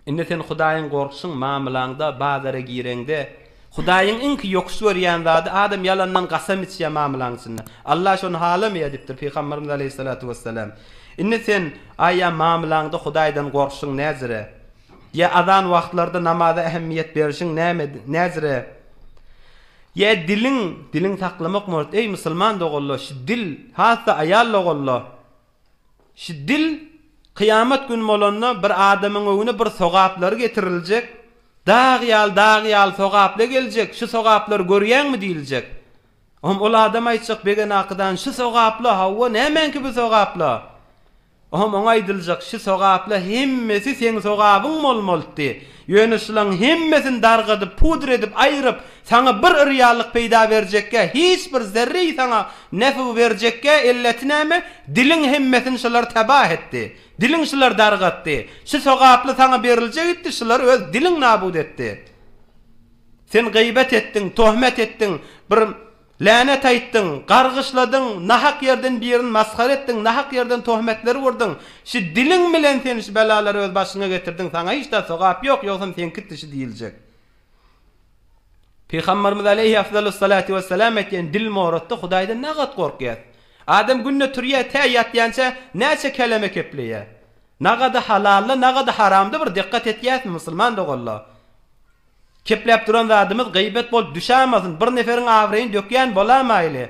Indi sen Hudaýyň gorkşuň mamylaňda bazara gireňde, Hudaýyň iňki ýokuş görýän zady adam ýalandan gasam içýär mamylaň içinde. Allah şony halamaýar diýipdir Pygamberimiz aleýhissalatu wessalam. Indi sen aýa mamylaňda Hudaýdan gorkşuň näzire? Ýa azan wagtlarda namaza ähmiýet berişiň näme näzire? Ýa diliň, diliň saklamak murat eý musulman doganlar şu dil has-da aýal doganlar. Şu dil kyýamat güni bolanda bir adamyň öňüne bir sogaplary getiriljek, dag ýaly dag ýaly sogaply geljek, şu sogaplary görýäňmi diýiljek. Ohm ol adam aýtjak begen akydan şu sogapla hawa nämäňki bu sogapla? Ohm oňa aýdyljak şu sogapla hemmesi seň sogabyň bolmalydy. Ýöne şulaň hemmesini dargadyp pudr edip aýryp Saňa bir yrýalyk peýda berjekgä, hiç bir zerre saňa nefg berjekgä, elleti näme, diliň hemmesini şular tebah etdi. Diliň şular dargatdy. Şu sogaply saňa beriljek itdi, şulary öz diliň nabut etdi. Sen gyýbat etdiň, tohmet etdiň, bir länet aýtdyň, gargyşladyň, nahak ýerden birini masgara etdiň, nahak ýerden tohmetler urduň. Şu diliň bilen sen şu belalary öz başyňa getirdiň, saňa hiç zat sogap ýok, ýogsam seňkitdi şu diýiljek. Pygamberimiz aleýhi afzalus-salatu wessalam aýtýan dil moratda Hudaýdan nagat gorkýas. Adam günde turýar tä ýatýança näçe keleme kepleýär. Nagada halalda, nagada haramda bir dikkat etýäsmi musulman doganlar? Kepläp duran zadymyz gyýbet bolup düşämasyn, bir neferiň abraýyny dökýän bolamaýly.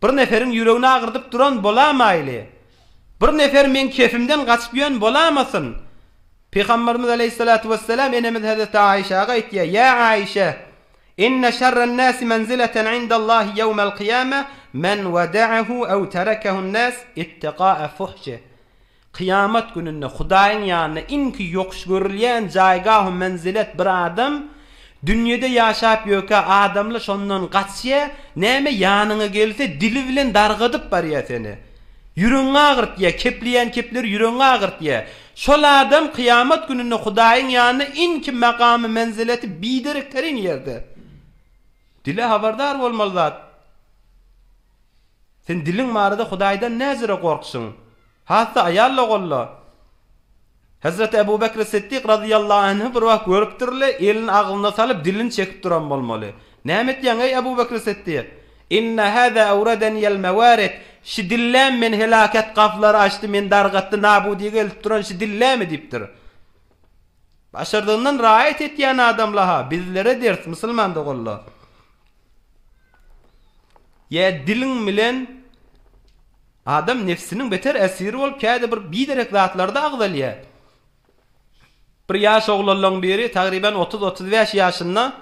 Bir neferiň ýüregini agyrdyp duran bolamaýly. Bir nefer meň kefimden gaçyp ýön bolamasyn. Pygamberimiz aleýhissalatu wessalam enemiz hezreti Aişaga aýtýar, Ýa Aişe! Inne şerren-nasi menzileten indallahi ýewmel kyýame men weda'ahu ew terekehun-nas ittiqa'a fuhşih. Kyýamat gününde Hudaýyň ýanynda iňki ýokuş görülýän jaýgahu menzilet bir adam dünýede ýaşap ýökä adamly şondan gaçýa, näme ýanyňa gelse dili bilen dargadyp barýa seni. Ýüregiňi agyrtýa, kepleýän kepleri ýüregiňi agyrtýa. Şol adam kyýamat gününde Hudaýyň ýanynda iňki makamy menzileti biderek terin ýerde. Dile habardar bolmaly zat. Sen diliň barada Hudaýdan näzire gorksuň? Has-da aýal-ogulla. Hezreti Ebu Bekri Siddik razyýallahu anhu bir wagt görüpdirle, elini agzyna salyp, dilini çekip duran bolmaly. Näme etýäň, eý Ebu Bekri Siddik? Inne hâzâ ewredeniyel mewârid, Şi dilläm meni helaket gapylary açdy, meni dargatdy, nabudyga eltip duran şi dillämi diýipdir. Başardygyndan raýat etýän adamla-ha, bizlere ders, musulman doganlar. Ýa diliň bilen adam nefsiniň beter esiri bolup käde bir biderek zatlarda agzalýar. Bir ýaş oglanlaň biri tagryban 30-35 ýaşynda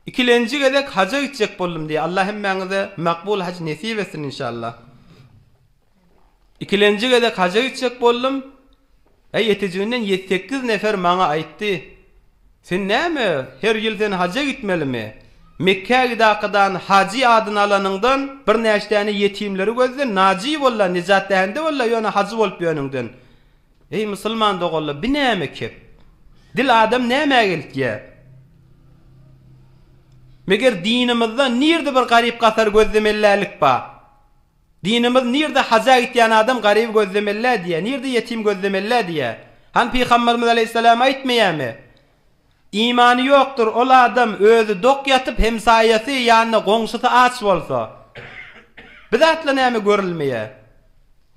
ikilenji gezek haja gitjek boldum diýýär. Allah hemmäňize makbul haj nesip etsin inşallah. Ikilenji gezek haja gitjek boldum. Äý, ýetejiginden ýedi-sekiz nefer maňa aýtdy, Sen näme, her ýyl sen haja gitmelimi? Mekgä gidakadan hajy adyny alanyňdan, birnäçe däne ýetimleri gözle, naji bol-la, nejat dähende bol-la, ýöne hajy bolup ýönüňden. Eý, musulman doganlar, bi näme kep? Dil adam nämä eltýär? Meger dinimizde nirde bir garyp-gasar gözlemellälik bar? Dinimiz nirde haja gitýän adam garyby gözlemellä diýýär, nirde ýetim gözlemellä diýýär. Hany Pygamberimiz aleýhissalam aýtmaýarmy? Imany ýokdur ol adam özi dok ýatyp hemsaýasy ýanynda goňşusy aç bolsa. Bi zatlar näme görülmeýär?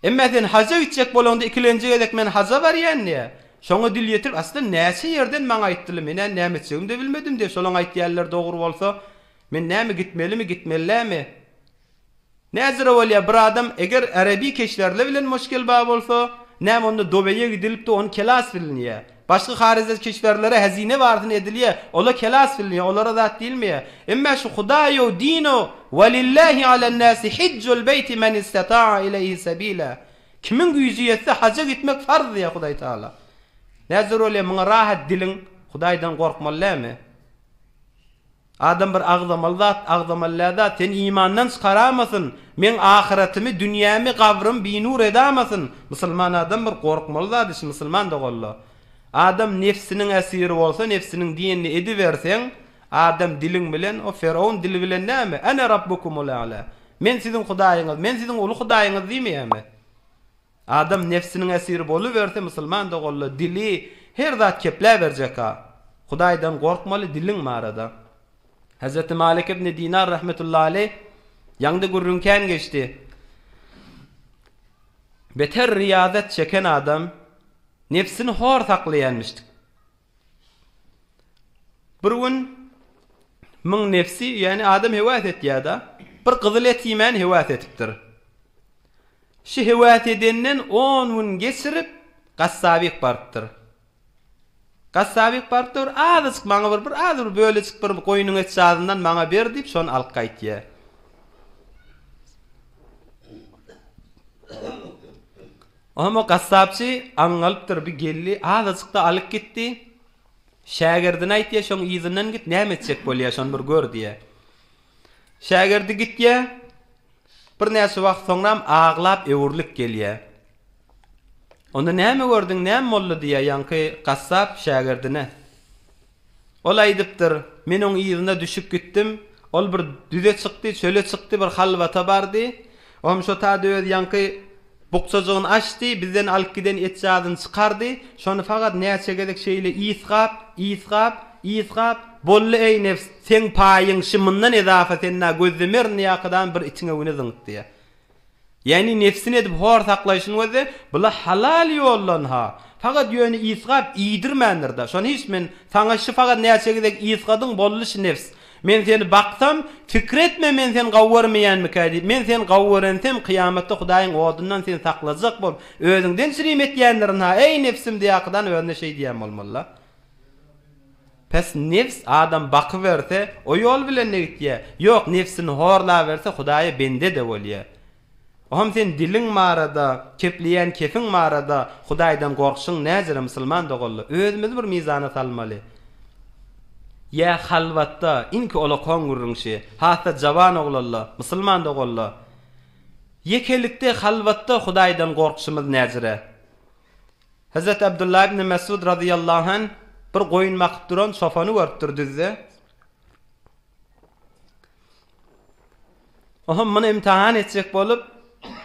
Emma sen haja gitjek bolaňda ikilenji gezek men haja barýan diýýär. Şoňa dil ýetirip aslynda näçe ýerden maňa aýtdylar menä näme etjegimi-de bilmedim diýýär. Şolaň aýtýanlary dogry bolsa men näme gitmelimi gitmelilämi? Näzire bolýar bir adam eger ärebi keşwerle bilen muşkil bar bolsa, näme onda Dobeýe gidilipdi ony kelas bilinýär. Başga haryja keşwerlere hezine barsyn edilýär, ola kelas bilinýär, olara zat diýilmeýär. Emmä şu Hudaýow dinow Welillahi alennäsi hijjul beýti men istetaa ileýhi sebila. Kimiň güýji ýetse haja gitmek farz diýýär Hudaý Taala. Näzire bolýar muňa rahat diliň Hudaýdan gorkmaly dälmi? Adam bir agzamaly zat, agzamaly däl zat, seni imandan çykaramasyn, meň ahyratymy, dünýämi, gabrymy binur edamasyn. Musulman adam bir gorkmaly zat iş, musulman doganlar. Adam nebsiniň esiri bolsa, nebsiniň diýenini ediberseň, adam diliň bilen, o Ferowun dili bilen näme, Ene rabbukumul a'la, Men siziň Hudaýyňyz, men siziň uly Hudaýyňyz diýmeýärmi? Adam nebsiniň esiri boluberse musulman doganlar dili her zat kepläberjeka. Hudaýdan gorkmaly diliň barada. Hezreti Malik ibn Dinar rahmetullahi aleýh ýaňda gürrüň kän geçdi. Beter riýazat çeken adam nebsini hor saklaýanmyşdyk. Bir gün müň nefsi, ýagny adam höwes etýär-de, bir gyzyl et iýmäni höwes edipdir. Şu höwes edenden on gün geçirip, gassabyk barypdyr. Gassabyk barypdyr, bir azajyk maňa bir, bir az bir bölejik bir goýnuň etjazyndan maňa ber diýip, şony alyp gaýtýar. Oňa gassapçy aňňalypdyr, bir geldi, azajyk-da alyp gitdi. Şägirdine aýtýar, şoň yzyndan git, näme etjek bolýar, şony bir gör diýýär. Şägirdi gitýär. Birnäçe wagt soňram aglap öwrülip gelýär. Onda näme gördüň, näme boldy diýýär ýaňky gassap şägirdine. Ol aýdypdyr, Men oň yzyna düşüp gitdim. Ol bir düze çykdy, çöle çykdy, bir halwata bardy. Oňam şo taýda öz ýaňky bukjajygyny açdy, bizden alyp giden etjazyny çykardy. Şony fakat näçe gezek şeýle ysgap, ysgap, ysgap, Boldy eý nebs, seň paýyň şi mundan ezafa sen-nä gözlemerin diýýärkadan bir itiň öwüne zyňypdy. Ýagny nebsini edip hor saklaýşyny gözle, bula halal ýoldan-ha. Fakat ýöne ysgap iýdirmändir-da. Şony hiç men saňa şy fakat näçe gezek ysgadyň boldy şy nebs. Men seni baksam, pikir etme men seni gawy görmeýänmikä diýip. Men seni gawy görensem, kyýamatda Hudaýyň odundan seni saklajak bolup, özüňden çirim etýändirin-ha, eý nebsim diýakydan özüne şeý diýýän bolmaly-la. Pes nebs adam bakyberse, o ýol bilen-de gitýär. Ýok, nebsini horlaberse, Hudaýa bende-de bolýar. Oham sen diliň barada, kepleýän kepiň barada Hudaýdan gorkşuň näjere musulman doganlar? Özümizi bir mizana salmaly. Ýa halwatda, inki olakan gürrüňşi, has-da jawan oglanlar, musulman doganlar. Ýekelikde, halwatda Hudaýdan gorkşumyz näjere? Hezreti Abdullah ibn Mesud razyýallahu anh bir goýun bakyp duran çopany görüpdir düzde. Oham muny imtihan etjek bolup,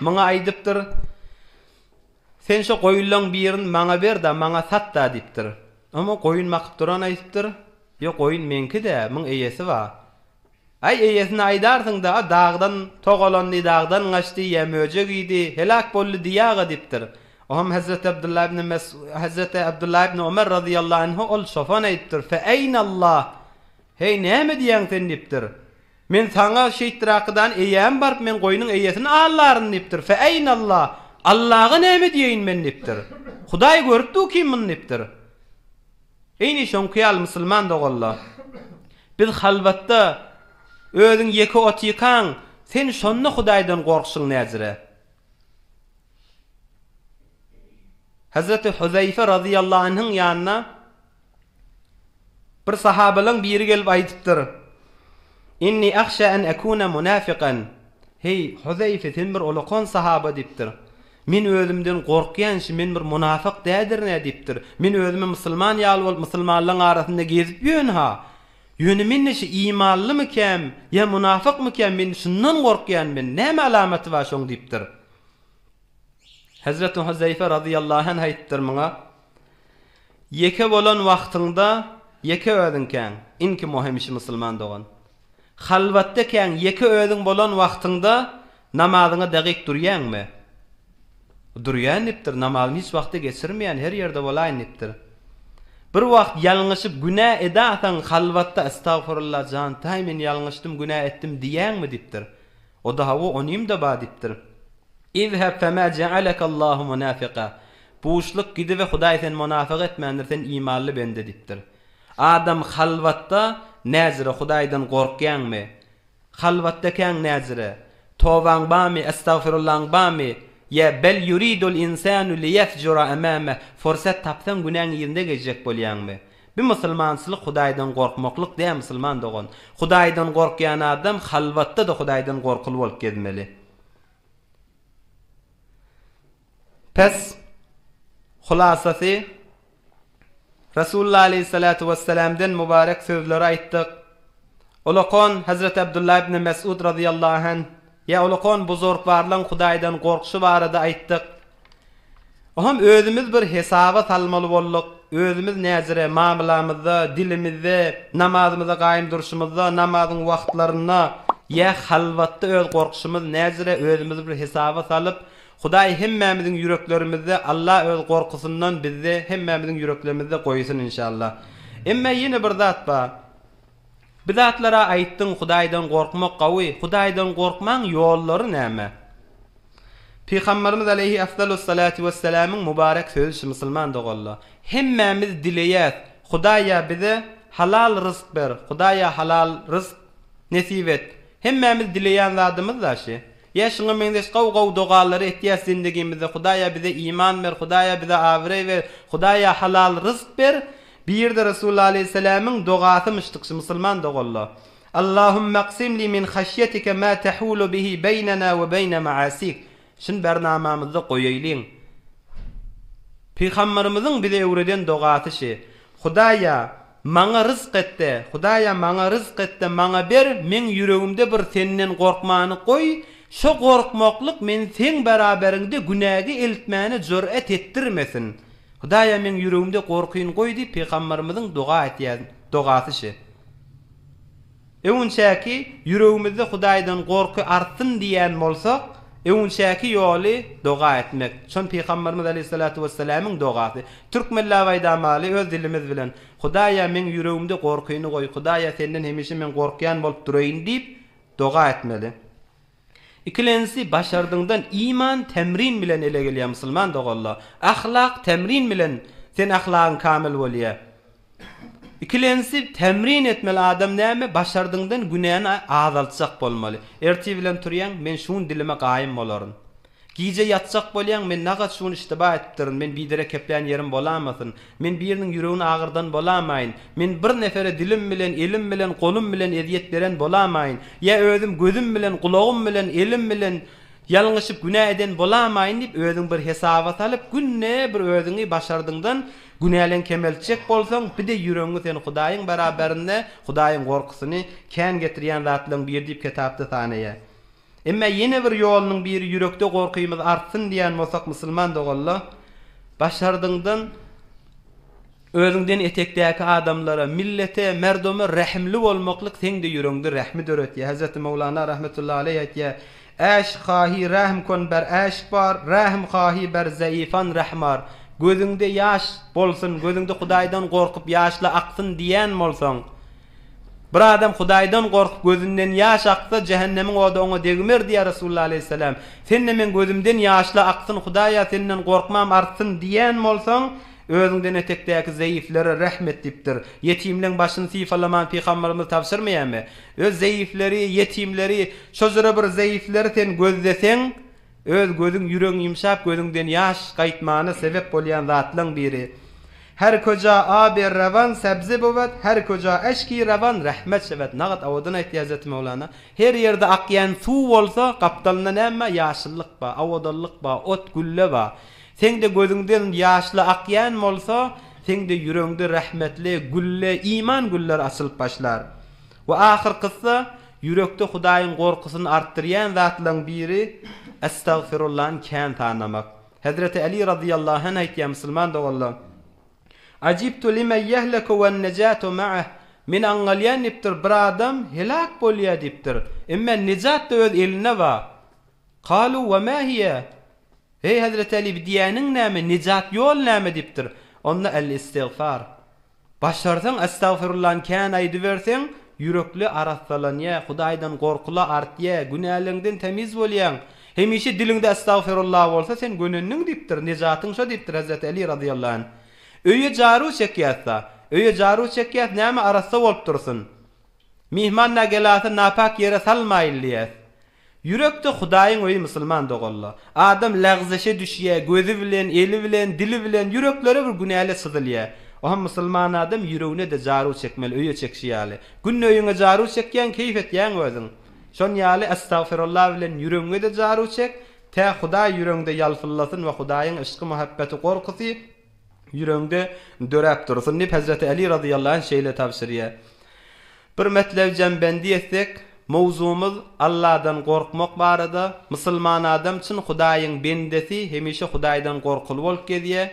muňa aýdypdyr, Sen şo goýunlaň birini maňa ber-da, maňa sat-da diýipdir. Oňa goýun bakyp duran aýdypdyr, Ýok, goýun meňki-dä, muň eýesi bar. Aý, eýesine aýdarsyň-da, a dagdan togalandy, dagdan gaçdy, ýa möjek iýdi, heläk boldy diýäge diýipdir. Oňam Hezreti Abdullah ibn Mes, Hezreti Abdullah ibn Omer razyýallahu anhu ol çopan aýdypdyr, Fe eýnallah? Heý, näme diýýäň sen diýipdir. Men saňa şeýtdiräkidan eýäm baryp men goýnuň eýesini allaryn diýipdir. Fe eýnallah? Allaga näme diýeýin men diýipdir. Hudaý görüp dur kim muny diýipdir. Eýni şoňky ýaly musulman doganlar. Biz halwatda özüň ýeke otykaň, sen şonda Hudaýdan gorkşuň näjire. Hezreti Huzeýfe razyýallahu anhyň ýanyna bir sahabalaň biri gelip aýdypdyr. Inni ahşa en ekune munafikan. Heý, Huzeýfe sen bir ulakan sahaba diýipdir. Men özümden gorkýan şi men bir munafyk dädirin-ä diýipdir. Men özümi musulman ýaly bolup musulmanlaň arasynda gezip ýörün-ha. Ýöne men-de şi imanlymykäm ýa munafykmykäm men şundan gorkýan men. Näme alamaty bar şoň diýipdir. Hezreti Huzeýfe razyýallahu anh aýdypdyr muňa, Ýeke bolan wagtyňda ýeke özüňkäň, iňki möhüm işi musulman dogan. Halwatdakäň ýeke özüň bolan wagtyňda namazyňa dagyk durýaňmy? Durýan diýipdir, namazymy hiç wagtda geçirmeýän, her ýerde bolaýyn diýipdir. Bir wagt ýalňyşyp günä edasaň halwatda estagfurullah jantaý men ýalňyşdym günä etdim diýýäňmi diýipdir. O-da hawa onym-da bar diýipdir. Izheb fema jealekallahu munafika. Buşluk gidibe Hudaý seni munafyk etmändir sen imanly bende diýipdir. Adam halwatda näjire Hudaýdan gorkýaňmy? Halwatdakäň näjire? Tobaň bamy, estagfirullaň bamy? Ýa bel ýuridul insanu liýefjura amameh fursat tapsaň günäň yzynda gezjek bolýaňmy? Bi musulmançylyk Hudaýdan gorkmaklyk däl musulman dogan. Hudaýdan gorkýan adam halwatda-da Hudaýdan gorkuly bolup gezmeli. Pes, hulasasy, Resulullah aleýhissalatu wessalamdan mübarek sözleri aýtdyk. Ulakan Hezreti Abdullah ibn Mesud razyýallahu anh, ýa ulakan buzurgbarlaň Hudaýdan gorkuşy barada aýtdyk. Oham özümiz bir hesaba salmaly bolduk. Özümiz näzire mamlamyzda, dilimizde, namazymyza gaýym durşumyzda, namazyň wagtlarynda ýa halwatda öz gorkuşymyz näzire özümizi bir hesaba salyp, Hudaý hemmämiziň ýüreklerimizde Allah öz gorkusyndan bizde hemmämiziň ýüreklerimizde goýsun inşallah. Emme ýene bir zat bar. Bir zatlara aýtdyň Hudaýdan gorkmak gawy, Hudaýdan gorkmaň ýollary näme? Pygamberimiz aleýhi afdalus-salatu wessalamyň mübarek sözi şu musulman doganlar. Hemmämiz dileýäs, Hudaýa bize halal ryzk ber, Hudaýa halal ryzk nesip et. Hemmämiz dileýän zadymyz-da şi. Ýa şuňa meňzeş gowy-gowy dogalary etýäs zindigimizde, Hudaýa bize iman ber, Hudaýa bize abraý ber, Hudaýa halal ryzk ber. Bir-de Resulullah aleýhissalamyň dogasymyşdyk şu musulman doganlar. Allahumma qsim li min haşýetike ma tehulu bihi beýnena we beýne maasik. Şuny bernamamyzda goýaýlyň. Pygamberimiziň bize öwreden dogasy şi. Hudaýa, maňa ryzk et-de, Hudaýa, maňa ryzk et-de, maňa ber, meň ýüregimde bir Senden gorkmany goý, şo gorkmaklyk meni Seň beraberiňde günäge eltmäne jür'et etdirmesin. Hudaýa, meň ýüregimde gorkyny goý diýip pygamberimiziň doga etýän dogasy şi. Öwünçäki, ýüregimizde Hudaýdan gorky artsyn diýýän bolsak, Öwünçäki ýoly doga etmek. Şon Pygamberimiz aleýhissalatu wessalamyň dogasy. Türkmenläp aýdamaly öz dilimiz bilen, Hudaýa meň ýüregimde gorkyny goý, Hudaýa senden hemişe men gorkýan bolup duraýyn diýip doga etmeli. Ikilenjisi başardyňdan iman temrin bilen ele gelýär musulman doganlar. Ahlak temrin bilen sen ahlagyň kamil bolýar. Ikilenjisi temrin etmeli adam näme başardyňdan günäni azaltjak bolmaly. Ertir bilen turýaň men şu gün dilime gaýym bolaryn. Gije ýatjak bolýaň men nagat şu gün iştiba etipdirin men biderek keplän ýerim bolamasyn. Men biriniň ýüregini agyrdan bolamaýyn. Men bir nefere dilim bilen elim bilen golum bilen ezýet beren bolamaýyn. Ýa özüm gözüm bilen gulagym bilen elim bilen Ýalňyşyp günä eden bolamaýyn diýip özüň bir hesaba salyp günde bir özüňi başardyňdan günäleň kemeltjek bolsaň bide ýüregiňi sen Hudaýyň beraberinde Hudaýyň gorkusyny kän getirýän zatlaň biri diýip ketapda sanaýa. Emme ýene bir ýolunyň biri ýürekde gorkymyz artsyn diýän bolsak musulman doganla başardyňdan Özüňden etekdäki adamlara, millete, merdome rähimli bolmaklyk seň-de ýüregiňde rähmi döretýär. Hezreti Möwlana rahmetullahi aleýh aýtýar, Äşk hahi rähm kon ber äşk bar, rähm hahi ber zeifan rähmar. Gözüňde ýaş bolsun, gözüňde Hudaýdan gorkup ýaşla aksyn diýän bolsaň, Bir adam Hudaýdan gorkup gözünden ýaş aksa, jähennemiň ody oňa degmer diýýär Resulullah aleýhissalam. Sen-de meň gözümden ýaşla aksyn, Hudaýa senden gorkmam artsyn diýän bolsaň, özüňden etekdäki zeýiflere rehm et diýipdir. Ýetimleň başyny sypalaman pygamberimiz tabşyrmaýarmy? Öz zeýifleri, ýetimleri, şo jüre bir zeýifleri sen gözleseň, Öz gözüň ýüregiň ýumşap gözüňden ýaş gaýtmana sebep bolýan zatlaň biri. Her köja abi rewan sebze bowat, her köja eşki rewan rehmet şewet. Nagat owadan aýtdy Hezreti Möwlana. Her ýerde akýan suw bolsa gapdalynda näme bar? Ýaşyllyk bar, owadanlyk bar, ot, gülle bar. Seňde gözüňden ýaşly akýan bolsa, seňde ýüregiňde rehmetli gülle, iman gülleri açylyp başlar. We ahyrkysy Ýürekde Hudaýyň gorkusyny artdyrýan zatlaryň biri Estagfirullany kän sanamak. Hezreti Äli razyýallahu anh aýtýar, Musulman doganlar! Ajibtu limen ýehleku wen-nejatu ma'ah, Men aňňalýan diýipdir, bir adam heläk bolýar diýipdir. Emma nejat-da öz elinde bar. Kalu we ma hiýe? Eý Hezreti Äli, bu diýýäniň näme, nejat ýol näme diýipdir. Onda El-istigfar. Başarsaň Estagfirullany kän aýdyberseň, ýürekli arassalanýa, Hudaýdan gorkula artýa, günäleňden tämiz bolýaň. Hemişe diliňde Estagfirullah bolsa sen gönendiň diýipdir, nejatyň şo diýipdir Hezreti Eli razyýallahu anh. Öýe jaru çekýäs-da. Öýe jaru çekýäs näme arassa bolup dursun. Myhman na gelasa napak ýere salmaýyl diýýäs. Ýürekde Hudaýyň öýi musulman doganlar. Adam lagzyşa düşýä, gözi bilen, eli bilen, dili bilen ýüreklere bir günäle çyzylýa. Ohm musulman adam ýüregine-de jaru çekmeli öýe çekşi ýaly. Günde öýüňe jaru çekýäň keýp etýäň özüň. Şon ýaly Estagfirullah bilen ýüregiňe-de jaru çek, tä Hudaý ýüregiňde ýalpyllasyn we Hudaýyň yşky-muhabbeti gorkusy ýüregiňde döräp dursun diýip Hezreti Äli razyýallahu anh şeýle tabşyrýar. Bir metlebi jembendi etsek, mowzugymyz Alladan gorkmak barada, musulman adam çyn Hudaýyň bendesi hemişe Hudaýdan gorkuly bolup gezýär.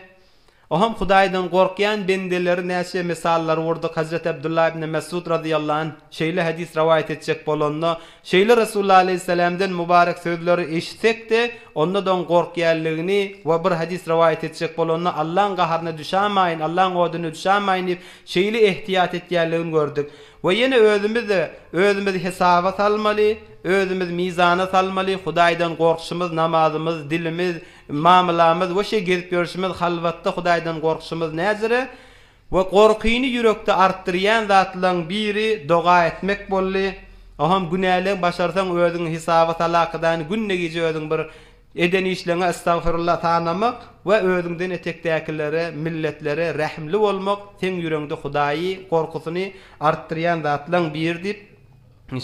Oham Hudaýdan gorkýan bendeleri näçe mysallar wurduk Hazreti Abdullah ibn Mesud razyýallahu anh şeýle hadys rowaýat etjek bolanda şeýle Resulullah aleýhissalamdan mübarek sözleri eşitsekde onda-da oň gorkýanlygyny we bir hadys rowaýat etjek bolanda Allaň gaharyna düşamaýyn Allaň oduna düşamaýyn diýip şeýle ehtiýat etýänligini gördük. We ýene özümiz-de özümizi hesaba salmaly, özümizi mizana salmaly, Hudaýdan gorkşumyz, namazymyz, dilimiz, mamylamyz we şeý gezip ýörşümiz, halwatda Hudaýdan gorkşumyz näzire? We gorkyny ýürekde artdyrýan zatlaň biri doga etmek boldy. Oham günäleň başarsaň özüňi hesaba salakydany günde gije özüň bir Eden işleňe estagfirullah sanamak we özüňden etekdäkilere, milletlere rähimli bolmak seň ýüreňde Hudaýy gorkusyny artdyrýan zatlaň biri diýip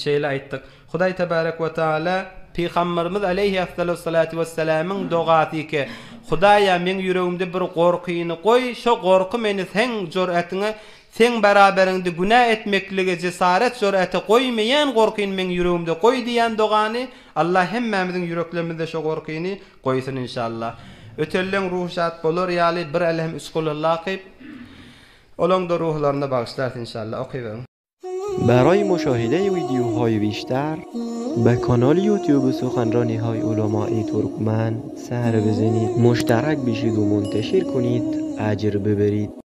şeýle aýtdyk. Hudaý tebarek we taala Pygamberimiz aleýhi afdalus-salatu wessalamyň dogasy ke, Hudaýa meň ýüregimde bir gorkyny goý, şo gorky meni seň jüretiňe Seň baraberiňde günä etmeklige jesaret jürete goýmaýan gorkyny meň ýüregimde goý diýýän dogany Allah hemmämiziň ýüreklerimizde şo gorkyny goýsun inşallah. Ötenleň ruhy şat bolar ýaly bir elhem üç kulhulla okyp olaňda ruhlaryna bagyşlarys inşallah okyberiň. برای مشاهده ویدیوهای بیشتر. به کانال یوتیوب سخنرانی های علمای ترکمن سر بزنید مشترک بشید و منتشر کنید اجر ببرید.